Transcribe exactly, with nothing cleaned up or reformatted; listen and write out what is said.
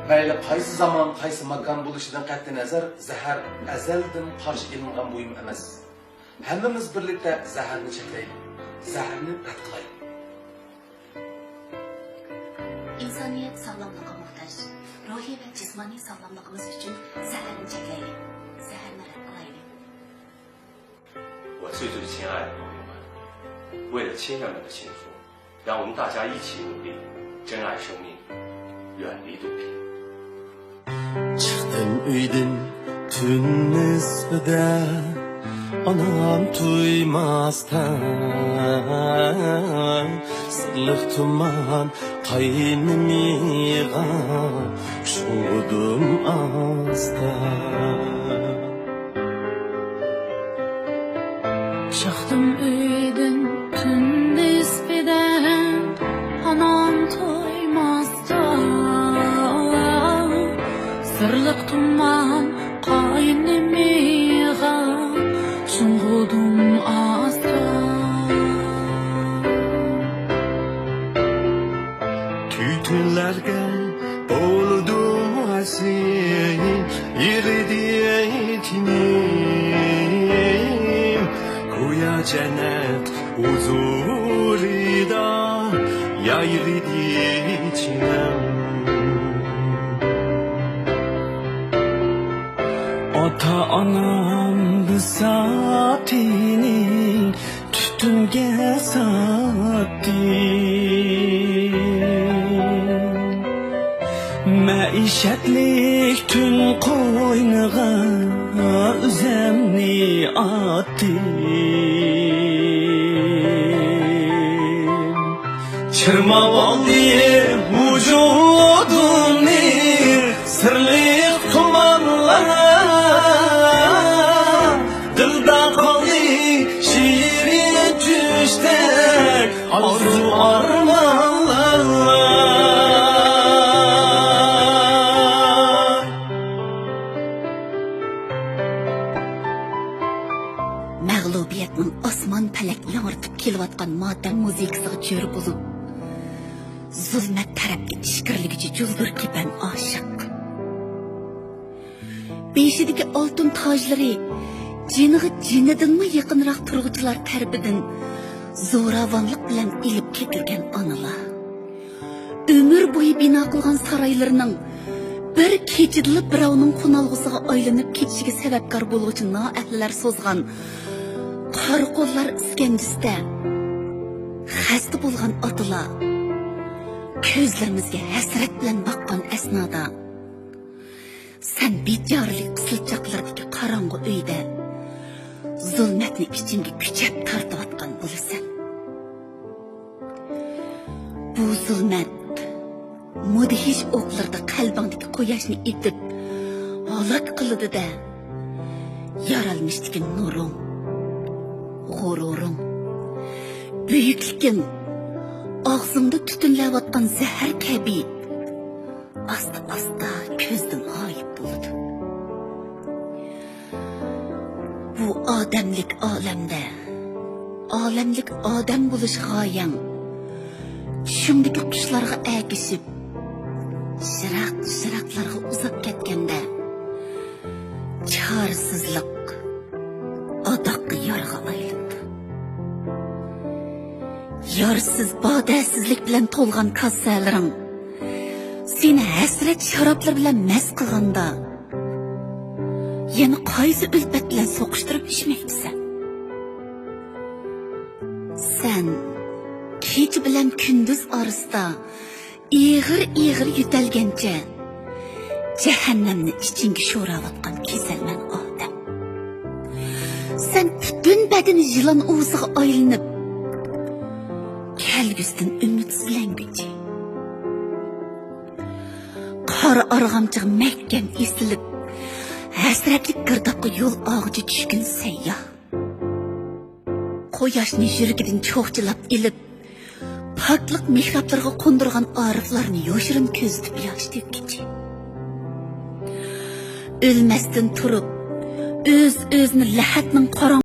مەيلى قايسى زامان، قايسى ماكان بولۇشىدىن قەتئىينەزەر، زەھەر ئەزەلدىن قارشى ئېلىنغان بۇيۇم ئەمەس. ھەممىمىز بىرلىكتە زەھەرنى چەكلەيلى، زەھەرنى رەت قىلايلى. ئىنسانىيەت ساغلاملىققا موھتاج. روھىي ۋە جىسمانىي ساغلاملىقىمىز ئۈچۈن زەھەرنى چەكلەيلى، زەھەرنى رەت قىلايلى. 我最最亲爱的朋友们，为了亲人们的幸福，让我们大家一起努力，珍爱生命，远离毒品。 چىقتىم ئۆيدىن تۈن نىسپىدە، ئانام تۇيماستىن. سىرلىق تۇمان قاينىمىغا شۇڭغۇدۇم ئاستا. چىقتىم ئۆيدىن تۈن نىسپىدە، ئانام تويماستا. سىرلىق تۇمان قاينىمىغا شۇڭغۇدۇم ئاستا. تۈتۈنلەرگە بولدۇم ئاسىي، يىغلىدى تېنىم. گويا جەننەت ھۇزۇرىدا يايرىدى چىنەم. ئاتا-ئانام بىساتىنى تۈتۈنگە ساتتى. مەئىشەتلىك تۈن قوينىغا ئۆزۈمنى ئاتتىم. چىرماۋالدى ۋۇجۇدۇمنى سىرلىق تۇمانلار، دىلدا قالدى شېرىن چۈشتەك ئارزۇ ئارمانلار. مەغلۇبىيەتنىڭ ئاسمان پەلەك ياڭرىتىپ كېلىۋاتقان ماتەم مۇزىكىسىغا چۆرە بولۇپ، زۇلمەت تەرەپكە ئىچكىرىلىگۈچى جۇلدۇر كېپەن ئاشىق. بېشىدىكى ئالتۇن تاجلىرى جېنىغا جېنىدىنمۇ يېقىنراق تۇرغۇچىلار تەرىپىدىن زوراۋانلىق بىلەن ئېلىپ كېتىلگەن ئانىلار. ئۆمۈر بويى بىنا قىلغان سارايلىرىنىڭ بىر كېچىدىلا بىراۋنىڭ قونالغۇسىغا ئايلىنىپ كېتىشىگە سەۋەبكار بولغۇچى نائەھلىلەر سوزغان قارا قوللار ئىسكەنجىسىدە خەستە بولغان ئاتىلار كۆزلىرىمىزگە ھەسرەت بىلەن باققان ئەسنادا، سەن بىچارىلىك قىسىلچاقلىرىدىكى قاراڭغۇ ئۆيدە زۇلمەتنى ئىچىڭگە كۈچەپ تارتىۋاتقان بولىسەن. بۇ زۇلمەت مۇدھىش ئوقلىرىدا قەلبىڭدىكى قۇياشنى ئېتىپ ھالاك قىلىدۇ-دە، يارالمىشتىكى نۇرۇڭ، غۇرۇرۇڭ، بۈيۈكلۈكۈڭ، ئاغزىڭدا تۈتۈنلەۋاتقان زەھەر كەبى ئاستا-ئاستا كۆزدىن غايىب بولىدۇ. بۇ ئادەملىك ئالەمدە، ئالەملىك ئادەم بولۇش غايەڭ، چۈشۈڭدىكى قۇشلارغا ئەگىشىپ، يىراق-يىراقلارغا ئۇزاپ كەتكەندە، چارىسىزلىق ئاداققى يارغا ئايلىنىدۇ. يارسىز بادەسىزلىك بىلەن تولغان كاسسەلىرىڭ سېنى ھەسرەت شارابلىرى بىلەن مەست قىلغاندا، يەنە قايسى ئۈلپەت بىلەن سوقۇشتۇرۇپ ئىچمەكچىسەن؟ سەن كېچە بىلەن كۈندۈز ئارىسىدا ئېغىر-ئېغىر يۆتەلگەنچە، جەھەننەمنى ئىچىڭگە شوراۋاتقان كېسەلمەن ئادەم. سەن پۈتۈن بەدىنى يىلان ئۇۋىسىغا ئايلىنىپ، كەلگۈسىدىن ئۈمىدسىزلەنگۈچى، قارا ئارغامچىغا مەھكەم ئېسىلىپ، ھەسرەتلىك گىردابقا يول ئالغۇچى چۈشكۈن سەيياھ. قۇياشنى يۈرىكىدىن چوخچىلاپ ئېلىپ، پاكلىق مېھرابلىرىغا قوندۇرغان ئارىفلارنى يوشۇرۇن كۆزىتىپ ياش تۆككۈچى. ئۆلمەستىن تۇرۇپ، ئۆز-ئۆزىنى لەھەتنىڭ قاراڭغۇ